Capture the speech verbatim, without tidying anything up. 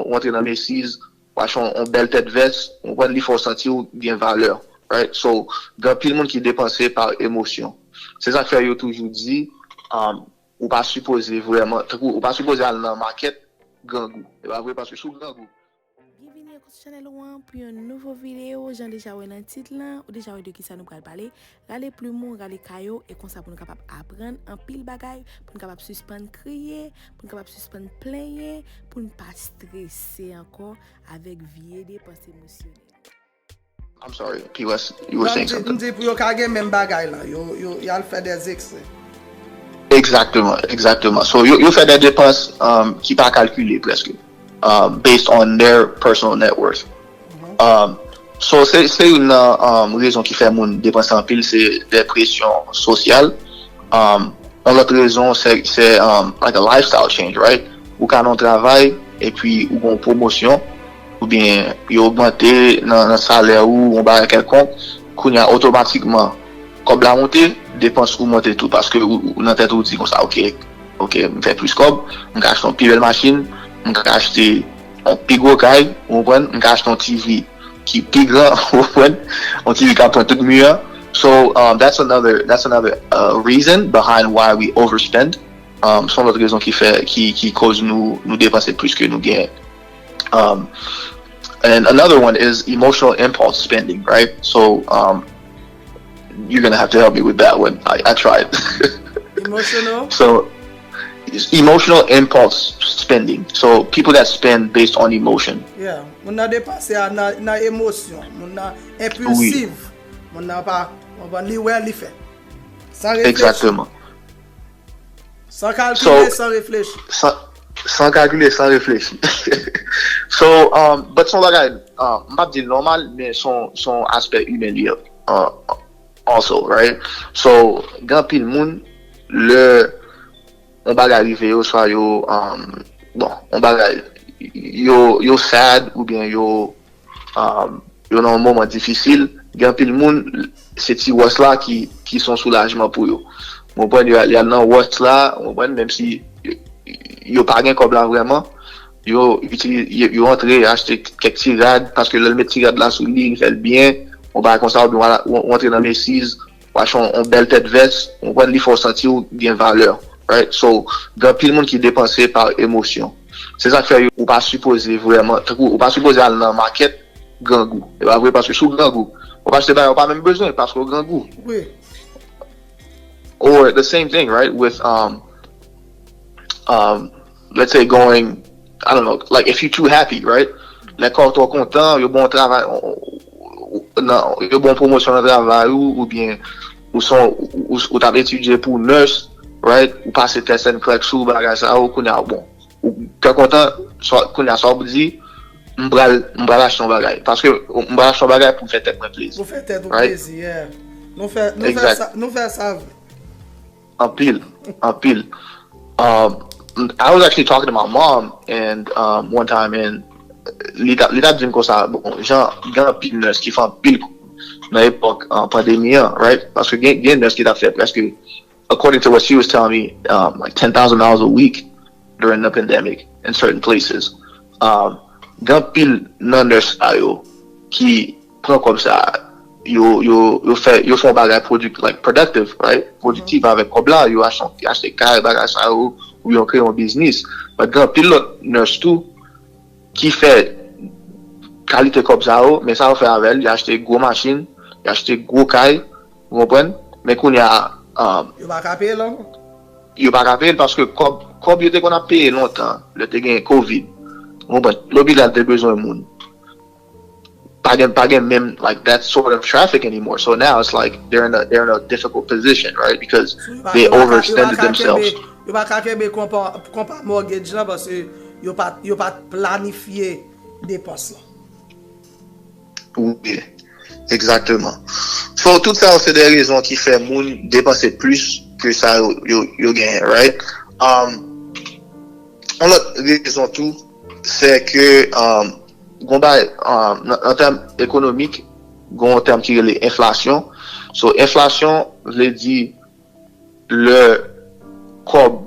ou antre nan Macy's, ou achte yon, yon bèl tèt vès, ou konprann, li fè w santi w gen valè, right? So, gen anpil moun ki depanse pa emosyon. Se sa k fè yo toujou di, um, ou pa sipoze vrèman, tankou, ou pa sipoze al nan makèt grangou. E pa vre, paske si w grangou, Byenvini Ekos Channel ou an pou yon nouvo videyo. Jan deja wè nan tit lan, ou deja wè de kisa nou pral pale. Rale plim ou, rale kaye w, e konsa pou nou kapab aprann anpil bagay, pou nou kapab sispann kriye, pou nou kapab sispann plenyen, pou n pa strese ankò avèk vye depans emosyonèl. I'm sorry, P West, you were saying something. M di pou yo ka gen menm bagay lan, yo, yo, y al fè des excès. Exactement, exactement. So, yo, yo fè des dépenses um, ki pa kalkile prèske, um, based on their personal net worth. Um, so, se, se youn nan um, rezon ki fè moun depanse anpil, se des pressions sociales. Um, yon lòt rezon, se, se um, like a lifestyle change, right? Ou ka nan yon travay, epi ou gen yon pwomosyon, oubyen yo ogmante nan, nan salè ou, yon bagay kèlkonk, kounye a, otomatikman, kòb la monte, depans ou monte tou, paske ou, ou nan tèt ou di konsa, ok, ok, m fè plis kòb, m ka achte yon pi bèl machin, m ka achte yon pi gwo kay, ou konprann, m ka achte yon T V ki pi gran, ou konprann, yon T V k ap pran tout mi an. So, um, that's another, that's another uh, reason behind why we overspend. Um, se yon lòt rezon ki fè, ki, ki koz nou, nou depanse plis ke nou genyen. Um, and another one is emotional impulse spending, right? So, um, you're gonna have to help me with that one. I, I tried. Emotional? So, it's emotional impulse spending. So, people that spend based on emotion. Yeah. Moun nan depanse a nan, nan emosyon. Moun nan enpilsif. Moun nan pa, konprann, li wè, li fè. San reflechi. Exactement. San kalkile, so, san reflechi. San, san kalkile, san reflechi. So, um, but se yon bagay, um, m p ap di l nòmal, men se yon, se yon aspè imen li ye, uh, also, right? So, gen anpil moun, lè yon bagay rive yo, swa yo, um, bon, yon bagay, yo, yo sad, oubyen yo, um, yo nan yon moman difisil, gen anpil moun, se ti wòs la ki, ki se yon soulajman pou yo. Ou konprann, yo, y al nan wòs la, ou konprann, menm si yo, yo pa gen kòb la vrèman, yo, itilize, yo, yo antre, achte kèk ti rad, paske lè l met ti rad la sou li, li fè l byen, yon bagay konsa, oubyen w al, w, w antre nan Macy's, w achte yon, yon bèl tèt vès, ou konprann, li fè w santi w gen valè, right? So, gen anpil moun ki depanse pa emosyon. Se sa k fè yo, ou pa sipoze vrèman, tankou, ou pa sipoze al nan makèt grangou. E pa vre, paske si w grangou, w ap achte bagay ou pa menm bezwen, paske w grangou. Wi. Or the same thing, right? With, um, um, let's say going, I don't know, like if you too happy, right? Lè kò w twò kontan, yo ba w travay, nan, yo ba w pwomosyon nan travay ou, oubyen ou son, ou, ou t ap etidye pou nurse, right? Ou pase test N clex ou, bagay sa yo, kounye a, bon. Ou trè kontan, sa, kounye a, sa w ap di, m pral, m pral achte yon bagay. Paske m pral achte yon bagay pou m fè tèt mwen plezi. Pou fè tèt ou plezi, yeah. Nou fè, nou fè sa, nou fè sa vre. Anpil, anpil. Um, I was actually talking to my mom and um, one time and li t ap, li t ap di m konsa, bon, jan gen anpil nurse ki fè anpil kob nan epòk uh, pandemi an, right? Paske gen, gen nurse ki t ap fè prèske, according to what she was telling me, um, like ten thousand dollars a week during the pandemic in certain places. Um, gen anpil nan nurse sa yo ki pran kòb sa, yo, yo, yo fè, yo fè yon bagay produk, like, productive, right? Pwodiktif avèk kòb la, yo achte, achte kay, bagay sa yo, ou yo kreye yon biznis. But gen anpil lòt nurse tou ki fè kalite kòb sa yo, men sa yo fè avè l, y achte gwo machin, y achte gwo kay, ou konprann? Men kounye a, um, yo pa ka peye l ankò. Yo pa ka peye l paske kòb, kòb yo te konn ap peye lontan, lè te gen covid. Ou konprann? Lopital te bezwen moun. Pa gen, pa gen menm, like, that sort of traffic anymore. So now it's like they're in a, they're in a difficult position, right? Because they overextended themselves. Yo pa ka kenbe, yo pa ka kenbe konpa, konpa mortgage lan paske yo pa, yo pa planifye depans lan. Wi, egzakteman. So, tout sa yo se de rezon ki fè moun depanse plis ke sa yo, yo, yo genyen, right? Um, yon lòt rezon tou, se ke um, gon bagay, um, nan, nan tèm ekonomik, gon yon tèm ki rele enflasyon. So, enflasyon vle di lè kòb